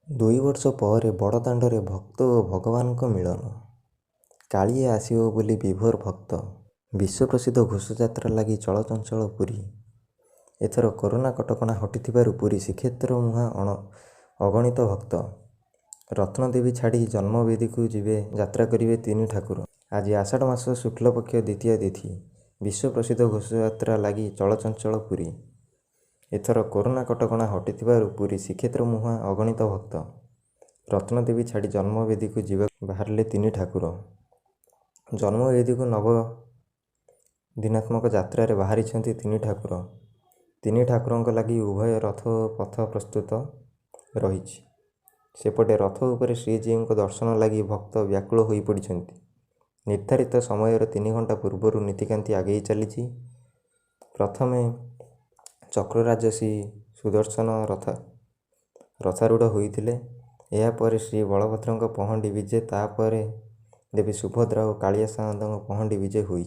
2 ବର୍ଷ ପରେ ବଡ଼ଦାଣ୍ଡରେ ଭକ୍ତ ଓ ଭଗବାନଙ୍କ ମିଳନ। କାଳିଆ ଆସିବ ବୋଲି ବିଭୋର ଭକ୍ତ। ବିଶ୍ୱପ୍ରସିଦ୍ଧ ଘୋଷଯାତ୍ରା ଲାଗି ଚଳଚଞ୍ଚଳ ପୁରୀ। ଏଥର କରୋନା କଟକଣା ହଟିଥିବାରୁ ପୁରୀ ଶ୍ରୀକ୍ଷେତ୍ର ମୁହାଁ ଅଗଣିତ ଭକ୍ତ। ରତ୍ନବେଦୀ ଛାଡ଼ି ଜନ୍ମବେଦୀକୁ ଯାତ୍ରା କରିବେ ତିନି ଠାକୁର। ଆଜି ଆଷାଢ଼ ମାସ ଶୁକ୍ଳପକ୍ଷ ଦ୍ୱିତୀୟା ତିଥି। ବିଶ୍ୱପ୍ରସିଦ୍ଧ ଘୋଷଯାତ୍ରା ଲାଗି ଚଳଚଞ୍ଚଳ ପୁରୀ। ଏଥର କରୋନା କଟକଣା ହଟିଥିବାରୁ ପୁରୀ ଶ୍ରୀକ୍ଷେତ୍ର ମୁହାଁ ଅଗଣିତ ଭକ୍ତ। ରତ୍ନବେଦୀ ଛାଡ଼ି ଜନ୍ମବେଦୀକୁ ଯିବାକୁ ବାହାରିଲେ ତିନି ଠାକୁର। ଜନ୍ମବେଦୀକୁ ନବଦିନାତ୍ମକ ଯାତ୍ରାରେ ବାହାରିଛନ୍ତି ତିନି ଠାକୁର। ତିନି ଠାକୁରଙ୍କ ଲାଗି ଉଭୟ ରଥ ଓ ପଥ ପ୍ରସ୍ତୁତ ରହିଛି। ସେପଟେ ରଥ ଉପରେ ଶ୍ରୀଜୀଉଙ୍କ ଦର୍ଶନ ଲାଗି ଭକ୍ତ ବ୍ୟାକୁଳ ହୋଇପଡିଛନ୍ତି। ନିର୍ଦ୍ଧାରିତ ସମୟର 3 ଘଣ୍ଟା ପୂର୍ବରୁ ନୀତିକାନ୍ତି ଆଗେଇ ଚାଲିଛି। ପ୍ରଥମେ ଚକ୍ରରାଜ ଶ୍ରୀସୁଦର୍ଶନ ରଥାରୂଢ଼ ହୋଇଥିଲେ। ଏହାପରେ ଶ୍ରୀବଳଭଦ୍ରଙ୍କ ପହଣ୍ଡି ବିଜେ, ତା ପରେ ଦେବୀ ସୁଭଦ୍ରା ଓ କାଳିଆ ସାଆନ୍ତଙ୍କ ପହଣ୍ଡି ବିଜେ ହୋଇଛି।